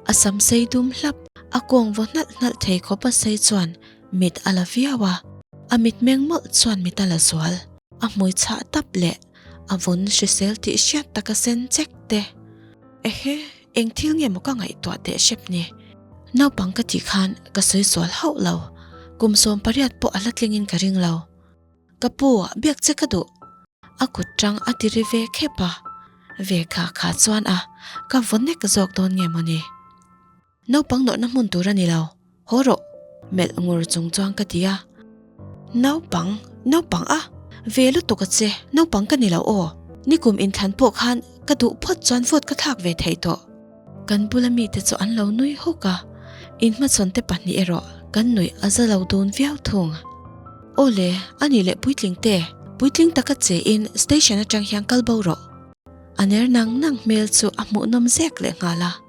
A sam sei dum hlap, a kawng vaw hnalh hnalh thei khawp a sei chuan mit a la viau a, a mitmeng mawlh chuan mit a la zual. A hmui chhah tap leh a vun hrisel tih hriat taka sen chek te. Ehe, eng thil nge maw ka ngaihtuah teh hrep ni? Naupang ka tih khan ka sawi sual hauh lo, kum 18 pawh a la tlingin ka ring lo. Ka pu, biak che ka duh. A kut tang a ti ri ve khep a, ve kha kha chuan a, ka vaw nek zawk dawn nge maw ni? Naupang nawrhna hmun tur a ni lo, haw rawh, melh ngur chung chuan ka ti a. Naupang, naupang a, ve lutuk a che, naupang ka ni lo aw. Nikum inthlan pawh khan ka duh phawt chuan vote ka thlak ve thei tawh. Kan bula mite chu an lo nui hawk a, inhmachhawn te pahnih erawh kan nuih a za lo dun viau thung. Aw le, a nih leh puitling te, puitling taka che in station atang hian kal bo rawh. A ner nang nang hmel chu a hmuhnawm zek leh nghal a.